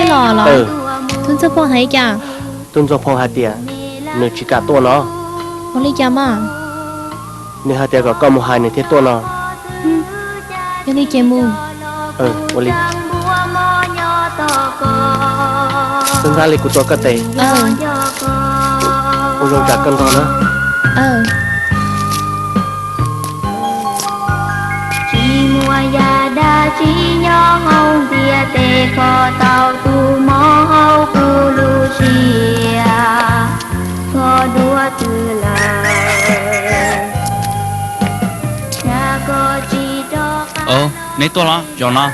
Los los, tub Ntxawg Phoo hais li cas? Tub Ntxawg Phoo hais tias nws tsis kam tuaj no. Ua li cas mas? Nws hais tias kom koj mus hais nws thiaj tuaj no. Yog li ces mus. Ua li. Ntxawg Ntxawg, li kuv tua koj tes. Ua zoo tsa koj nrog na. Tsis muaj yam dab tsi nyob hauv ntiaj teb kho tau tus mob hauv kuv lub siab, kho dua twg lawm, cas koj tsis rov qab. Neb tuaj los zaum no,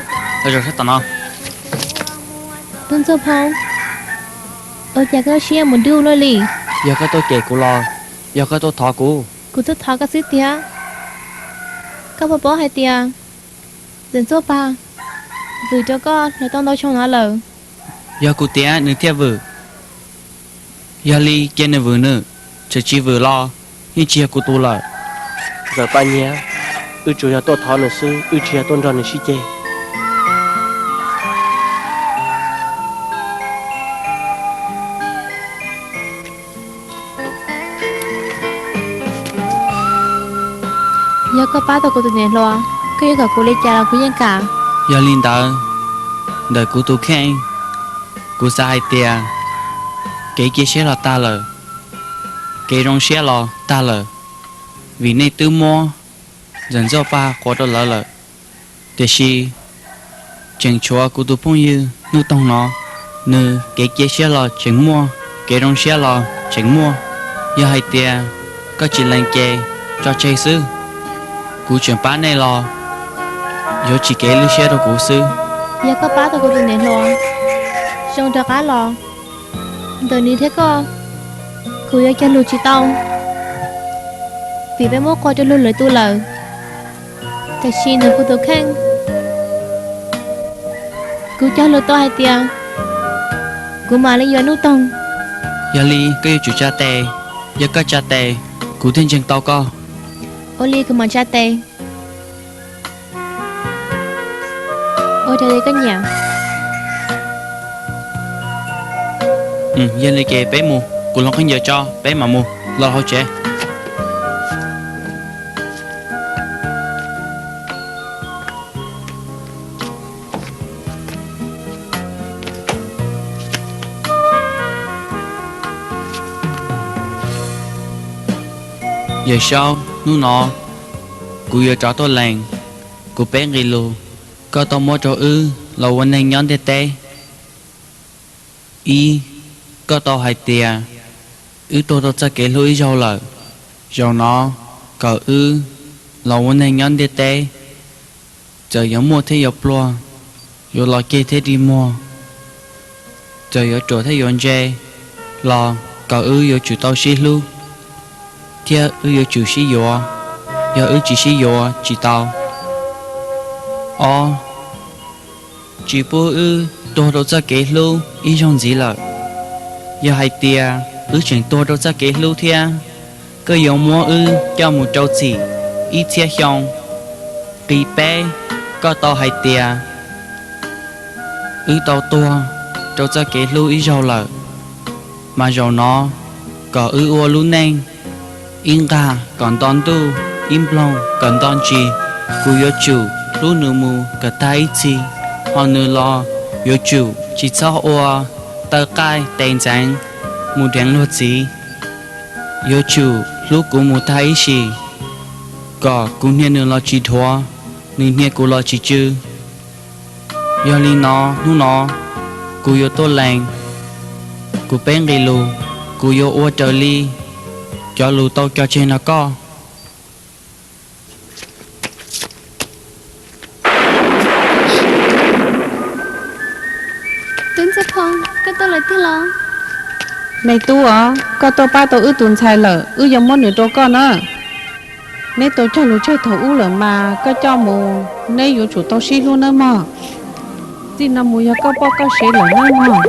zaum sab tom no. Tub Ntxawg Phoo, ua cas koj siab mus dub luaj li? Yog koj tuaj cem kuv los yog koj tuaj thov kuv? Kuv tuaj thov koj xwb tiag. Koj puas paub hais tias Ntxawm Ntxuaj Pag vwm rau koj los tau ntau xyoo no lawm? Yog kuv tiav nws thiaj vwm. Yog li cia nws vwm nws, txawm tsis vwm los yeej tsis yog kuv tus lawm. Ntxawm Paj Nyiag, wb tsuas yog tuaj thov nws xwb, wb tsis yog tuaj nrog nws sib ceg. Yog koj pab tau kuv tus niam hluas, koj yuav kom kuv li cas los kuv yeej kam. Yog li ntawd, ntawm kuv tus kheej, kuv xav hais tias kev cia siab los tag lawm, kev zoo siab los tag lawm, vim nej twb muab Ntxawm Ntxuaj Pag quas rau lawv lawm. Tiam sis tseem tshuav kuv tus phooj ywg Hnub Toog no, nws kev cia siab los tseem muaj, kev zoo siab los tseem muaj. Yog hais tias koj tsis lees ces tso tseg xwb, kuv tseem pab nej los yuav tsis kev lwj siab rau kuv xwb. Yog koj pab tau kuv tus niam hluas, zoo rov qab los, ntawm nws thiab koj, kuv yuav cog lus tsis tau, vim peb muab quas rau luag lwm tus lawm. Tiam sis ntawm kuv tus kheej, kuv cog lus tau hais tias kuv mam li yuav Hnub Toog. Yog li koj yuav tsum tsa tes, yog koj tsa tes, kuv thiaj ntseeg tau koj. Ua li kuv mam tsa tes. Ua raws li koj nyiam. Yog li ces peb mus, kuv hloov khaub ncaws tso peb mam mus los hauv tsev. Yawm Saub, hnub no kuv yuav rov tuaj lees kuv peb nqe lus koj tau muab rau wb los ua neeg nyob ntiaj teb. Ib, koj tau hais tias wb tuag rau txoj kev hlub ib zaug lawm. Zaum no kom wb los ua neeg nyob ntiaj teb, txawm yuav muaj thiab yuav pluag, yuav los ceg thiab dig muag, txawm yuav ruam thiab yuav ntse los kom wb yuav tsum tau sib hlub, thiab wb yuav tsum sib yuav. Yog wb tsis sib yuav tsis tau. Ob, tsis pub wb tuag rau txoj kev hlub ib zaug ntxiv lawm. Yog hais tias wb tseem tuag rau txoj kev hlub thiab, koj yuav muab wb coj mus rau txim ib txhiab xyoo. Nqe peb, koj tau hais tias wb tau tuag rau txoj kev hlub ib zaug lawm, mas zaum no kom wb ua lub neej ib nqag kom nto ntuj, ib nploog kom nto ntsis. Kuv yuav tsum hlub nws mus kom tag ib txhis, ho nws los yuav tsum tsis txhob ua taw qaij tes ntxeev mus deev luag txiv. Yuav tsum hlub kuv mus tag ib sim, kom kuv hnia nws los tsis dhuav, nws hnia kuv los tsis tsw. Yog li no hnub no kuv yuav tuaj lees kuv peb nqe lus, kuv yuav ua raws li cov lus tau cog tseg no koj. Tub Ntxawg Phoo, koj tuaj lawm tiag los? Me tub os, koj tuaj pab tau wb tus ntxhais lawm, wb yuav muab nws rau koj na. Neb tau cog lus tseg thaum ub lawm mas koj coj mus, neb yuav tsum tau sib hlub nawb mog. Txij no mus yog koj poj koj sev lawm nawb mog.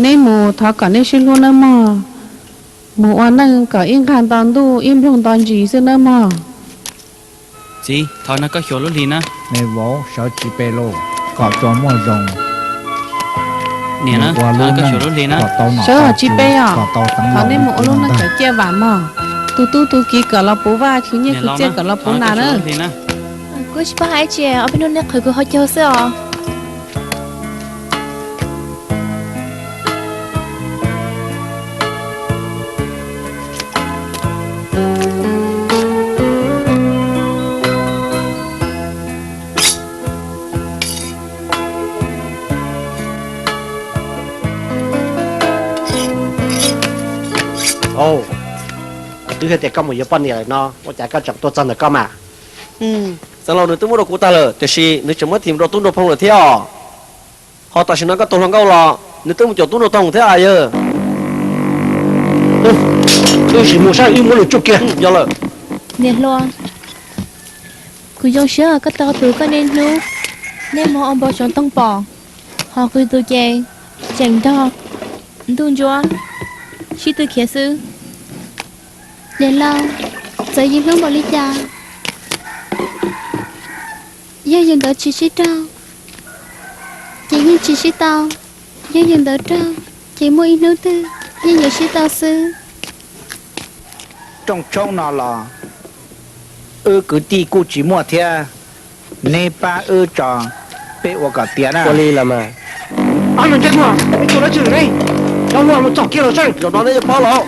Neb mus thov kom neb sib hlub nawb mog. Mus ua neej kom ib nqag nto ntuj ib nploog nto ntsis xwb nawb mog. Txiv, thov nrog koj xyuas lub hli na. Me vauv, sawv tsis pe lauj, kom tsuas muaj zoo. Niam, thov nrog koj xyuas lub hli na. Sawv tsis pe os, thov nej mus ua lub neej cawm ciaj vam mog. Tus tub tus kiv kom los puv vaj, tsis nyiaj tsis txiaj kom los puv nas na. Kuv tsis paub hais dab tsi, ob peb hnub nej qhwv kuv ho caug xwb os. Kuv twb hais tias koj mus yuav poj niam lawm no, ua cas koj tseem tuaj txog ntawm koj mas? Xeev Laus, nws twb muab rau kuv tag lawm, tiam sis nws tseem muab thim rau tub Nraug Phoo lawm thiab os. Ho tam sim no koj tus hluas nkauj los nws twb mus caum tub Nraug Toog thiab yawg. Wb sim mus saib, wb muab nws tsuj kiag. Yog lawm. Niam hluas, kuv zoo siab koj tau tus koj niaj hnub nej mus ua npau suav toog pom, ho kuv tus ces tseem nrog ntuj ntsuab sib tw khiav xwb. Niam laus, txawm yus hlub npaum li cas, yog yus nkawd tsis sib raug, ces yeej tsis sib tau. Yog yus nkawd raug, ces muaj ib hnub twg yeej yuav sib tau xwb. Rooj tshoob no los wb kwv tij kuj tsis muaj thiab, neb pab wb tso, peb ua kom tiav na. Ua li los mas. Ob niag ntsej muag, neb tuaj dab tsi lawm ne? Cov hluas mus txog kiag los saib. Zaum no neb yuav paub los.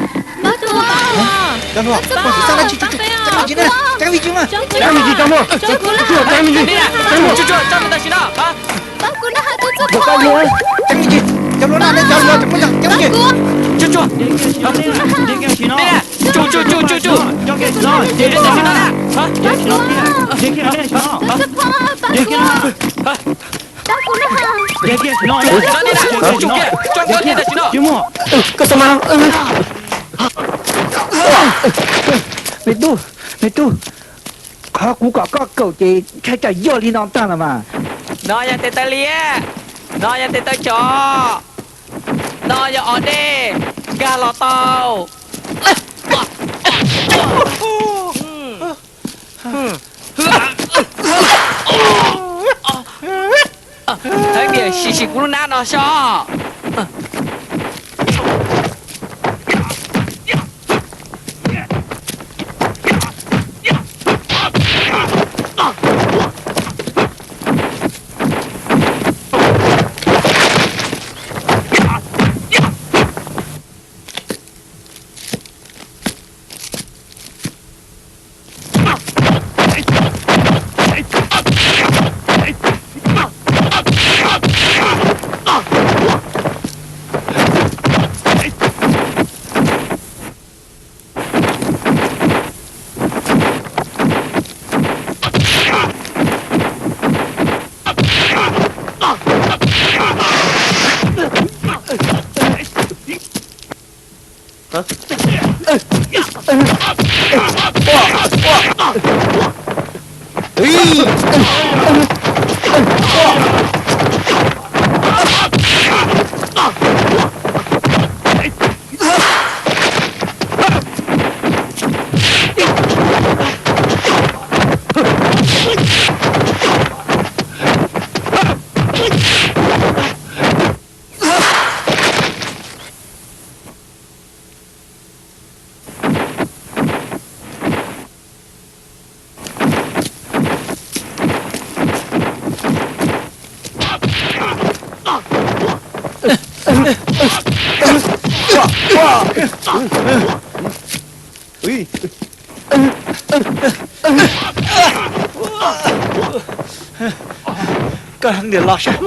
Cov hluas, cov hluas, txhob xav dab tsi, tseem me ntsis na, tseem me ntsis mas. Tseem me ntsis, cov hluas, tseem me ntsis, tseem me ntsis. Cov hluas, tseem me ntsis, cov hluas no, cov hluas tseem me ntsis, tseem me ntsis. Tsuj, tsuj, tsuj, tsuj, tsuj. Koj txhob mas. Me tub, me tub, qhov kuv kom koj kawm ces ntshai tsam yog li no tag los mas. No yog tes taw liab, no yog tes taw tsov, no yog os dej, nkag los tau. Heev tiag, sim sim kuv lub hnab no soj. Koj niam los saib.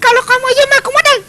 Koj lub qhov muag yog mas kuv muab daws.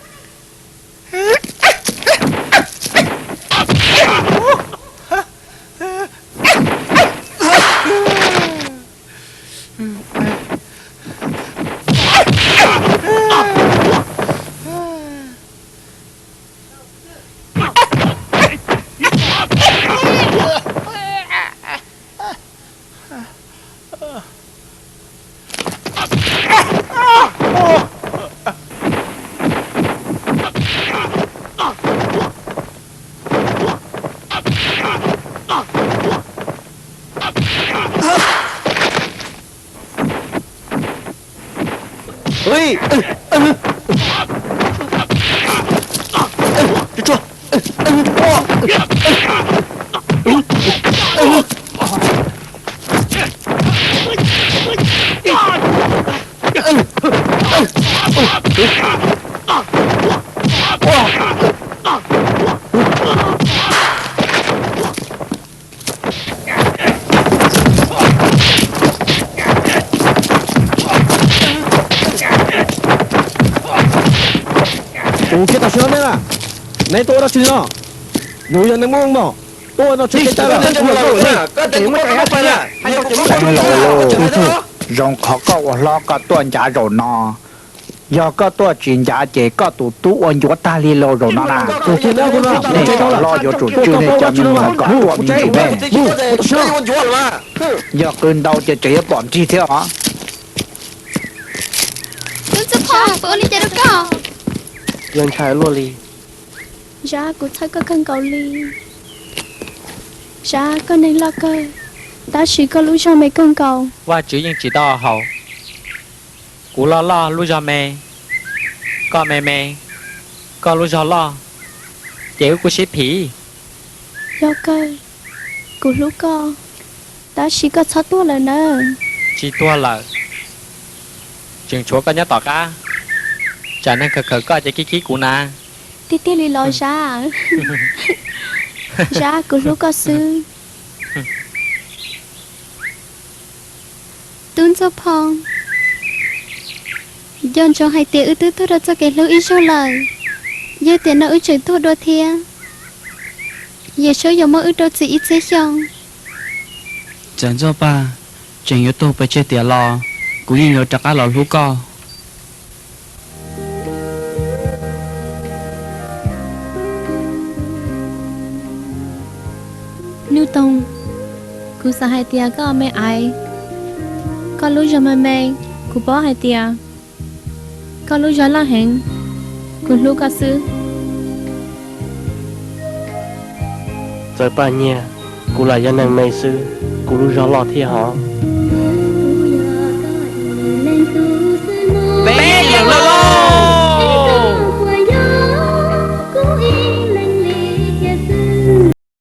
Tus kiag tam sim no ne, neb tuaj ua dab tsi no? Yus yog neeg muaj hmoo mog, tuaj no tsis teb tag lawm. Zoo qhov koj ua hlob koj tuaj ncav zaum no. Yog koj tuaj tsis ncav ces koj tus tub ua ncuav tag li lauj zaum no na. Nej cov hlob yuav tsum tswj nej cov me nyuam kom tuaj me ntsis ne. Yog qw ntau ces tseem yuav pom nrig thiab os. Tub Ntxawg Phoo, puas ua li cas rau koj? Yog ntshai luaj li. Zab, kuv txhawj koj kawg nkaus li. Zab, koj neeg loj kawg, tab sis koj lub zog me kawg nkaus. Vajtswv yeej tsim tau haum. Kuv loj loj lub zog me, koj me me, koj lub zog loj, ces wb kuj sib phim. Yog kawg, kuv hlub koj, tab sis koj txhob tuag lawm nawb. Tsis tuag lawm, tseem tshuav koj nyob tom qab, tsam neeg khawm khawm koj ces khib khib kuv na. Tiag tiag li los Zab? Zab, kuv hlub koj xwb. Tub Ntxawg Phoo, nco ntsoov hais tias wb twb tuag rau txoj kev hlub ib zaug lawm, yog tiam no wb tseem tuag dua thiab, Yawm Saub yuav muab wb rau txim ib txhiab xyoo. Txawm Ntxawg Paj tseem yuav tuag pes tsawg tiam los kuv yeej yuav rov qab los hlub koj. Nuj Toog, kuv xav hais tias koj me aiv, koj lub zog me me, kuv paub hais tias koj lub zog loj heev, kuv hlub koj xwb. Txawm Paj Nyiag, kuv lam yog neeg me xwb, kuv lub zog loj thiab hov.